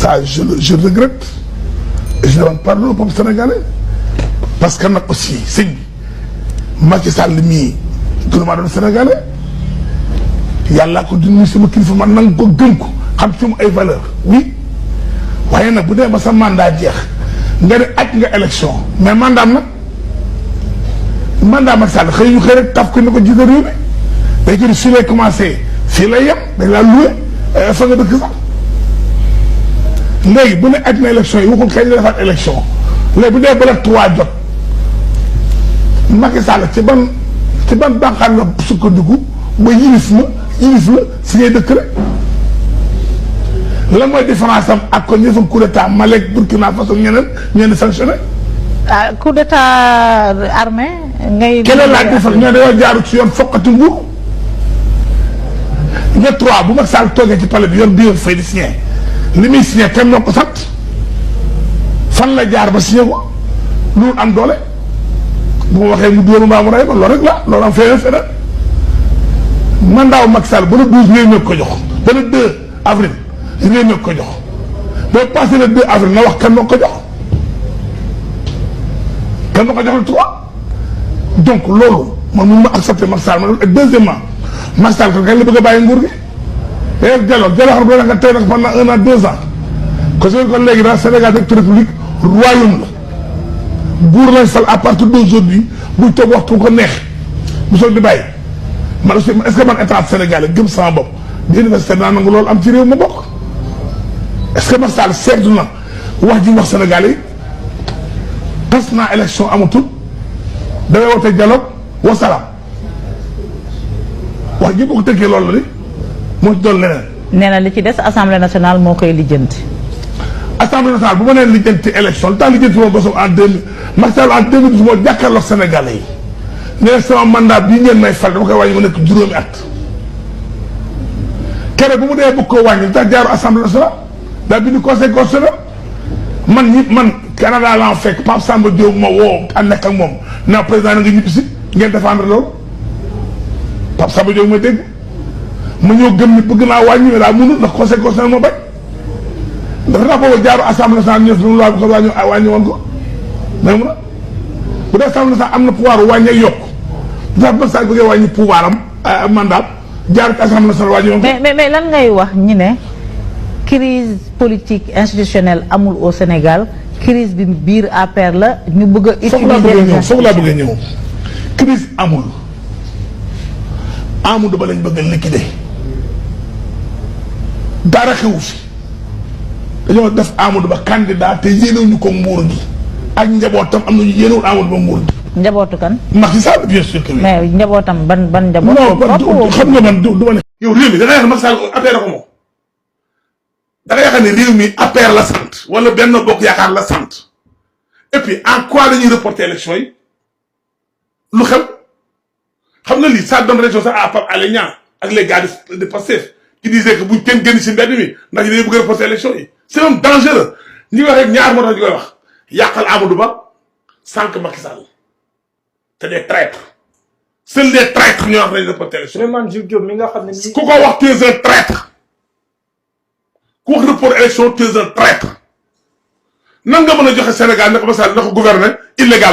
ça je regrette et je demande pardon au peuple sénégalais parce que nag aussi sëñ bi Macky Sall mii gouvernement doon sénégalais yàllaa ko dindi sama kilifa man nang ko gëm ko xam ci mu ay valeur oui waaye nag bu dee ba sa mandat jeex nga ne aj nga élection mais mandat nag mandat Macky Sall xëy ñu xëy rek taf ko ne ko jiite réew mi day ko fii lay commencé fii lay yem dañ laa loué fa nga dëkk sax léegi bu ne aj na élection yi waxul kañ la defaat élection léegi bu dee bala 3 jot Macky Sall ci ban bànqaat la sukkandiku ba yilif la si ngay dëkk rek lan mooy différence am ak ko ñëfam coup d'état Mali Burkina Faso ñeneen di sanctionné. ah coup d'état armé ngay. keneen laa defal ñoo dañoo jaaru ci yoon foqati nguur le 3 bu Macky Sall toogee ci palais bi yor biir fay di signé li muy signé kenn ñoo ko sant fan la jaar ba signé ko lu am doole bu ma waxee mu dóoru mbaa mu rey ma loolu rek la loolu am feneen mandat Macky Sall ba le 12 réew mi ko jox ba le 2 avril réew mi ko jox boo passé le 2 avril na wax kan moo ko jox kan moo ko jox le 3 donc loolu man mënu ma accepter Macky Sall ma deuxièmement Macky Sall kañ la bëgg a bàyyi nguur gi te dialogue xam nga nga tey nag pendant 1 an 2 ans ko su ko léegi daal Sénégal nekk république royaume la buur lañ fal à partir d'aujourd'hui buñ toog waxtu ko neex bu soog di bàyyi man aussi est-ce que man état sénégalais gëm sama bopp di université naa nangu loolu am ci réew ma bokk est-ce que Macky Sall seetlu na wax ji wax Sénégalais yi tas naa élection amatul damay woote dialogue wasalaam wax ji boo ko tënkee loolu la ni moo ci doon leneen. nee na li ci des assemblée nationale moo koy lijjanti. assemblée nationale bu ma nee lijjanti élection li tax lijjanti moom bosom en 2000 Macky Sall en 2012 moo jàkkaarloog Sénégalais yi. ne sama mandat bii ngeen may fal dama koy wàññi ma nekk juróomi at kere bu mu dee bëgg koo wàññi tax jaaru assemblée nationale daa bind conseil constitutionnel man Canada laa fekk Pape Samba Diop ma woo a nekk ak moom na président na nga ñibbi si ngeen défendre loolu Pape Samba Diop ma dégg ma ñëw gëm ni bëgg naa wàññi mais daa mënul ndax conseil constitutionnel moo bañ dafa naa boobu jaaru assemblée nationale ñëw lu loi bi ko wàññi woon ko mais mun a bu dee assemblée nationale am na pouvoir wàññi ak yokk ndax Macky Sall bëggee wàññi pouvoir am mandat jaar ci assemblée nationale wàññi woon ko. mais lan ngay wax ñi ne crise politique institutionnelle amul au Sénégal crise bi biir APR la ñu bëgg a. utiliser foog laa bëgg a ñëw crise amul Amadou Ba lañ bëgg a liquider dara xewu fi dañoo def Amadou Ba candidat te yéenewuñu ko nguur gi ak njabootam am nañu yéenewul Amadou Ba nguur gi. njabootu kan. Macky Sall bien sûr que oui. mais njabootam ban njaboot. non xam nga man du ma ne. yow réew mi da nga yaakaar Macky Sall APR ko moom da nga yaakaar ne réew mi APR la sant wala Benno Bokk Yaakaar la sant et puis en quoi dañuy reporter élection yi lu xew xam nga lii ça donne raison sax à Pape Alé Niang ak les gars de Pastef qui disaient que buñ kenn génn si mbedd mi ndax dañuy bëgg a reporter élection yi c'est même dangereux ñi wax rek ñaar moo tax ñu koy wax yàqal Amadou Ba sànq Macky Sall. c'est des traîtres seuls les traîtres ñoo wax nañ reporter élection. Souleymane Jules Diop mi nga xam ne nii. ku ko wax tu es un traître ku wax report élection tu es un traître nan nga mën a joxe Sénégal ne ko Macky Sall na ko gouverner illégal.